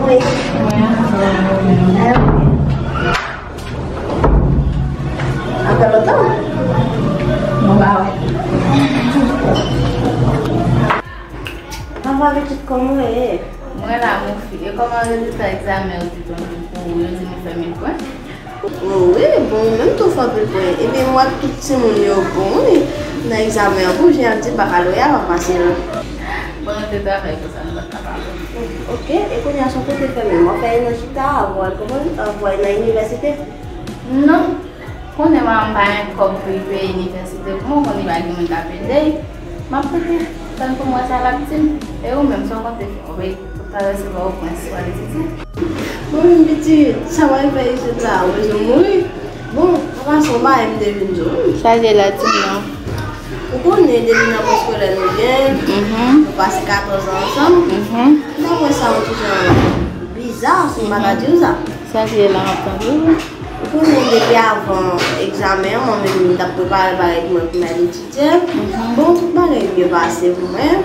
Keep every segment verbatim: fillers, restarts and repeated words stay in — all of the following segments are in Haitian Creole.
Apre lontan? Mwen pa wè. Papa pitit, kòman w ye? Mwen la, mon fi. E kòman rezilta egzamen yo di tonton pou ou? Yo di nou fè mil pwen? O wi, bon, ou menm tou fè anpil pwen. Epi m wè tout timoun yo bon, wi, nan egzamen an. Pou jan y ap di bakaloreya pa fasil. Bon, nou te travay pou sa, nou pa t ka pa bon. Ok, e kounye a, sa w konte fè menm? W ap fè nan chita, w al kòman, w al nan inivèsite? Non. Konnen manman m pa gen kòb pou l peye inivèsite pou mwen, konnen pa gen moun k ap ede l. M ap rete tann pou m wè sa l ap di m. E ou menm, sa w konte fè? Ou bay pou ta resevwa ou pran si w al etidye? Mwen menm pitit, sa w al fè isit la? Ou bezwen mouri? Bon, an pasan, yon bagay m te vin di w. Sa l ye la, di m non. Ou konnen depi nan preskolè nou gen, nou pase katòz an ansanm. Dapre sa, yon ti jan biza, si m pa ta di w sa. Sa l ye la, m ap tande w. Ou konnen depi avan egzamen an, mwen menm m t ap prepare bagay mwen pou m al etidye. Bon, tout bagay byen pase pou mwen.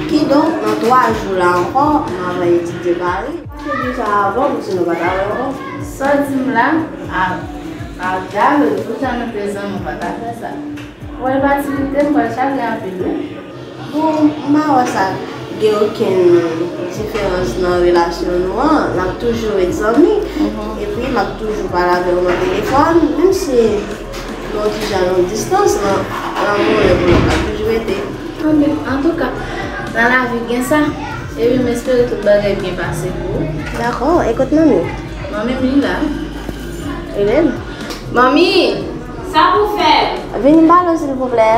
Kidonk, nan twa jou la ankò, m ap al etidye Pari. Ou te di sa avan, pou sinon pa ta wè ankò. Sa w di m la, a, a, Dalou, pou jan nou te zanmi, ou pa ta fè sa. Ou wè l pati kite m, pral chagren anpil, wi. Bon, m pa wè sa gen okenn diferans nan relasyon nou an. N ap toujou ret zanmi. Epi, m ap toujou pale avè w nan telefòn, menm si nou yon ti jan yon distans, nan, nan yon lè pou lòt, n ap toujou rete. Anben, antouka, nan lavi gen sa. Epi, m espere tout bagay byen pase pou ou. Dakò, e kot manmi w? Manmi m, li la. Li menm? Manmi! Sa pou fè? Vin pale w, silvouplè.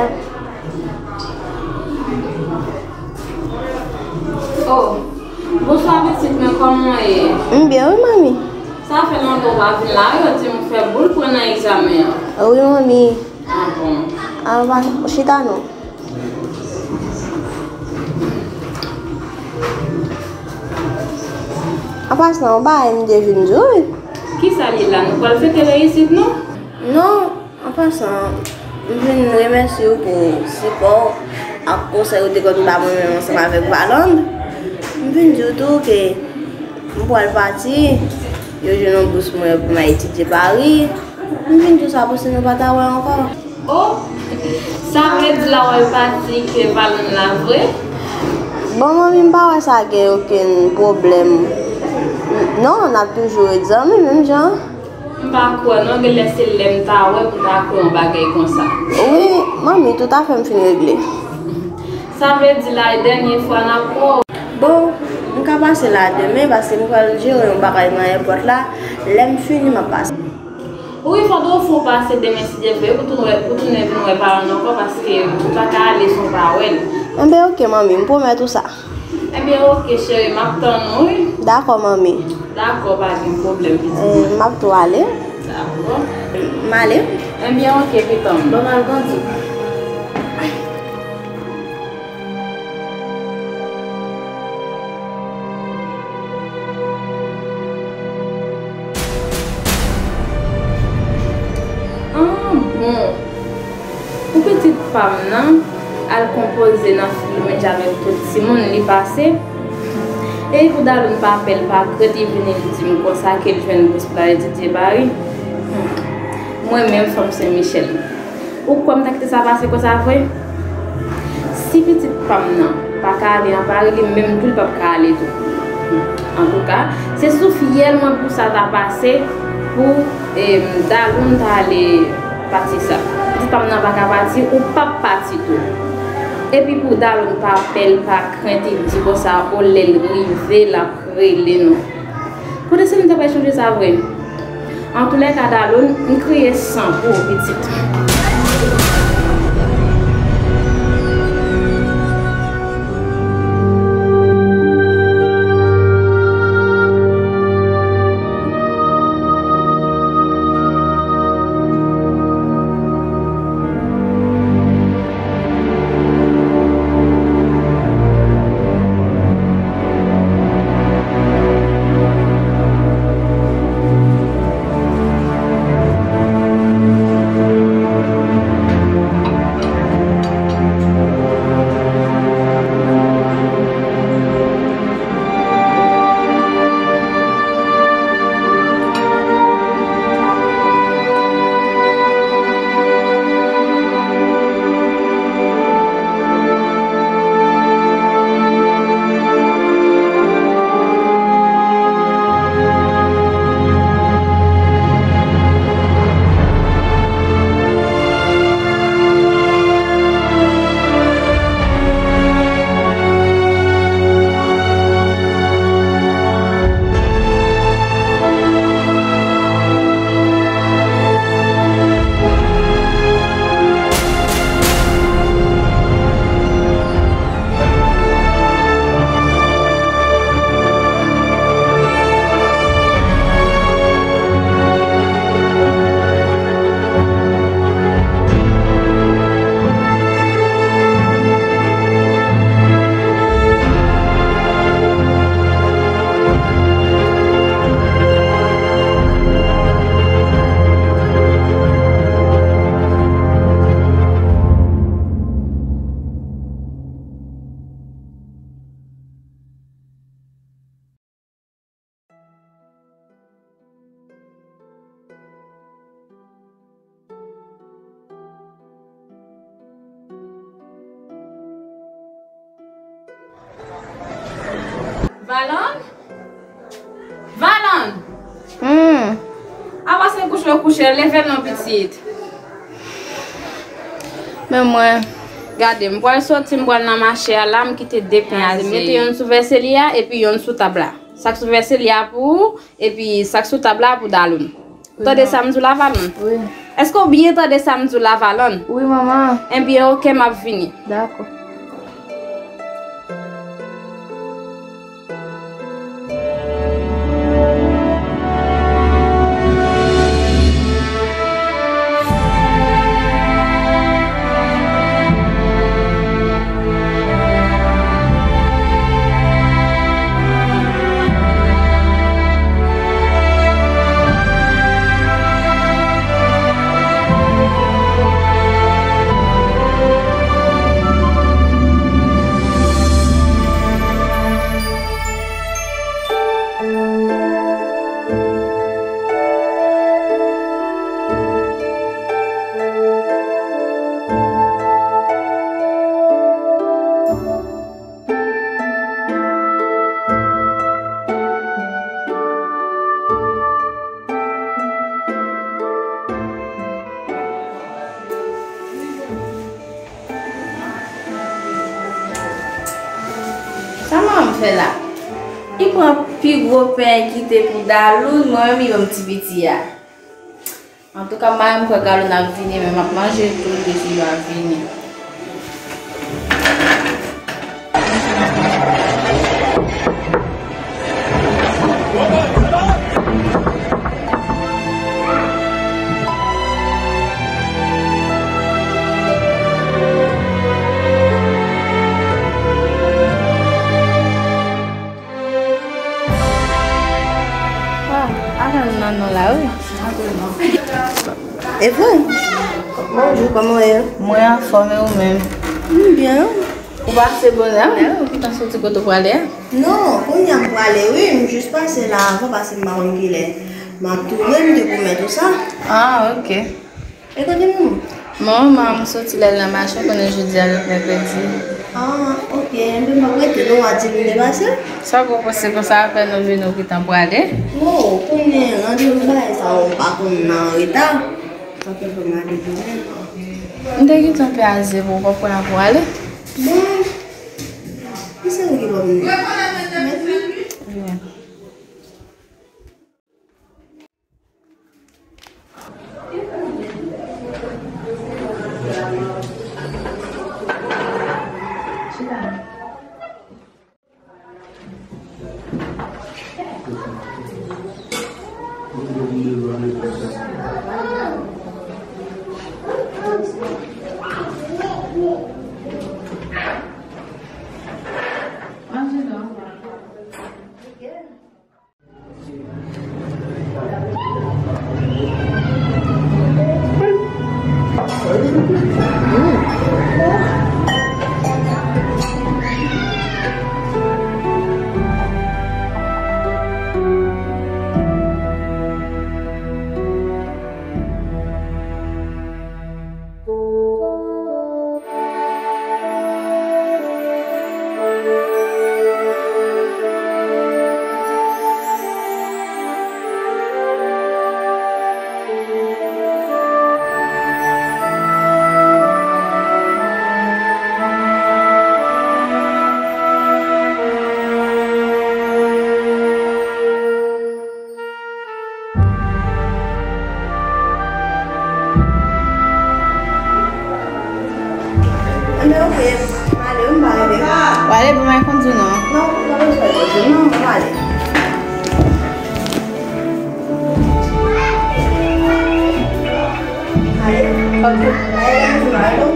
Oh, bonswa pitit mwen, kòman w ye? M byen wi, manmi. Sa fè lontan w pa vin la, yo di m ou fè boul pran nan egzamen an. Wi, manmi. Ah bon. Alò, chita non. An pasan, yon bagay m te vin di w wi. Kisa l ye la? Nou pral fete reyisit nou? Non, an pasan, m vin remèsye w pou sipò w ak konsèy ou te konn ba mwen menm ansanm avèk Valand. M vin di w tou ke m pral pati, yo jwenn yon bous mwen pou m al etidye Pari. M vin di w sa pou si nou pa ta wè ankò. Oh, sa vle di la w al pati ke Valand la vre? Bon, manmi, m pa wè sa gen okenn pwoblèm. Non, n ap toujou ret zanmi, menm jan. M pa kwè non, genlè se lè m ta wè pou ta kwè yon bagay konsa. Wi, manmi, toutafè m fin regle. Sa vle di la, e dènye fwa n ap wè w. Bon, m ka pase la demen, paske m pral jere yon bagay nan èpòt la. Lè m fini, m ap pase. Wi, fòk ou fè w pase demen, si Dye vle, pou tounen, pou tounen vin wè paran ankò, paske ou pa ka ale san w pa wè l. Enben, oke, manmi, m pwomèt ou sa. Enben, oke, cheri, m ap tann ou, wi. Dakò, manmi. Dakò, pa gen pwoblèm, pitit mwen. M ap tou ale. Dakò. M ale. Enben, oke, pitit mwen. Bon, m al grandi. Ah, bon. Pou pitit pa m nan al konpoze nan figi mwen avèk tout timoun li pase. E pou Daloun pa pè l pa krent, li vini li di m konsa ke l jwenn bous pou l al etidye Pari. Hmm. Mwen menm fanm Sen Michèl. Ou kwè m ta kite sa pase konsa vre? Si pitit pa m nan pa ka ale an Pari, li menm tou li p ap ka ale tou. Antouka, se sou fyèl mwen pou sa ta pase, pou, e, Daloun ta ale pati sa. Pitit pa m nan pa ka pati, ou p ap pati tou. Epi pou Daloun pa pè l pa krent, li di konsa, o lè l rive, l ap rele nou. Kote se m ta pral chanje sa vre? Antoulèka, Daloun, m kriye san pou ou, pitit. Valann? Valann! Hmm. A pase kouche w kouche, leve non pitit. Men mwen. Gade, m pral soti, m pral nan mache a la, m kite de pen a zye. Mete yonn sou vèse li a, epi yonn sou tab la. Sa k sou vèse li a pou ou, epi sa k sou tab la pou Daloun. Tande sa m di w la, Valann? Wi. Èske w byen tande sa m di w la, Valann? Wi, manman. Ebyen, oke, m ap vini. Dakò. Sa manman m fè la? Li pran pi gwo pen kite pou Daloun, mwen menm li ban m ti piti a. Antouka, m pa menm kwè Daloun ap vini, men m ap manje tou depi yo ap vini. Ah, Alan nan non la, wi. E vre? Bonjou, kòman w ye? Mwen anfòm, e ou menm? M byen. Ou pase bonè, wi, ou gentan soti kote w prale a? Non, kounye a m prale, wi, m jis pase la avan, paske m pa konn kilè m ap tounen, m te pwomèt ou sa. Ah, oke. E kote nou? Manman m soti lè l nan mache, konnen jodi a mèkredi. Ah, oke. Enben, m ap rete non, w a di m te pase? Sa w pral panse konsa, apre nou vini, ou gentan prale? Oh, konnen randevou bagay sa yo, m pa konn nan reta. Sa fè fò m ale kanmenm. M te gentan pè a zye pou w pa pran pou ale. Bon, se ou ki ban m. Mèsi. Enben, oke, m ale, wi, m pa rete. W ale, bon, m al kondui non. Non, m pa bezwen kondui non, m ale. Ale. Ok. Ale, m al non.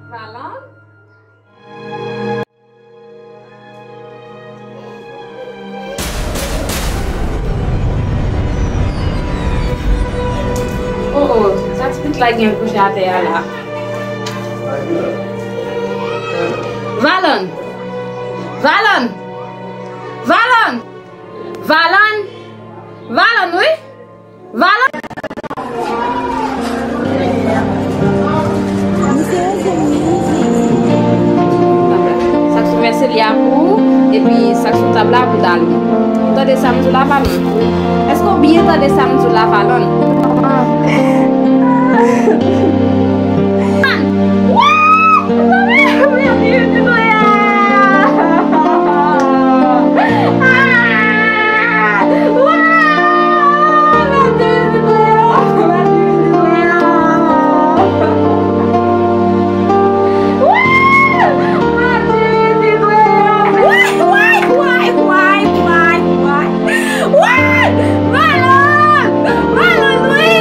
Valon? Oh, oh, sa ti pitit la gen kouche atè a la? Valon! Valon! Valon! Valon! Valon, wi! Valon! Sa k sou mèseli a pou ou, epi sa k sou tab la pou Dalou. Ou tande sa m di w la, Valon? Èske w byen tande sa m di w la, Valon? Woy! Valon! Valon, wi!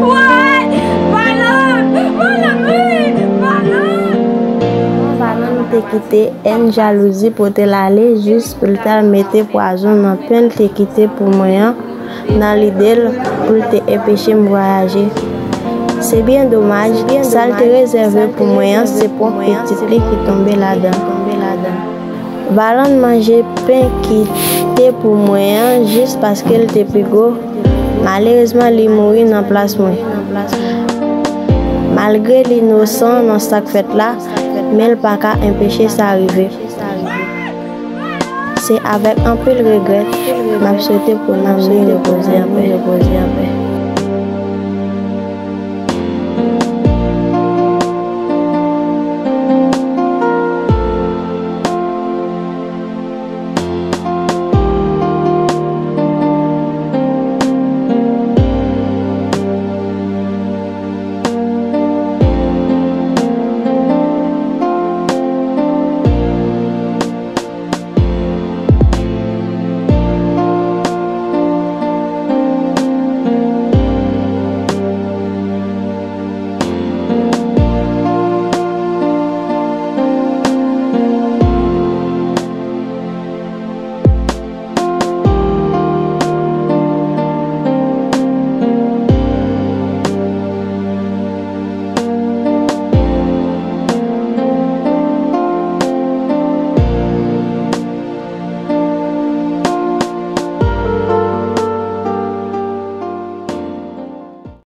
Woy! Valon! Valon, wi! Valon! Valon te kite èn jalouzi pote l ale jis pou l t al mete pwazon nan pen l te kite pou mwen an nan lide l pou l te enpeche m vwayaje. Se byen domaj, sa l te rezève pou mwen an se pwòp pitit li ki tonbe ladan. Valon manje pen ki te pou mwen an jis paske l te pi gwo. Malerezman, li mouri nan plas mwen. Malgre l inosan nan sa k fèt la, men l pa ka enpeche sa rive. Se avèk anpil regrè m ap swete pou nanm li repoze anpè.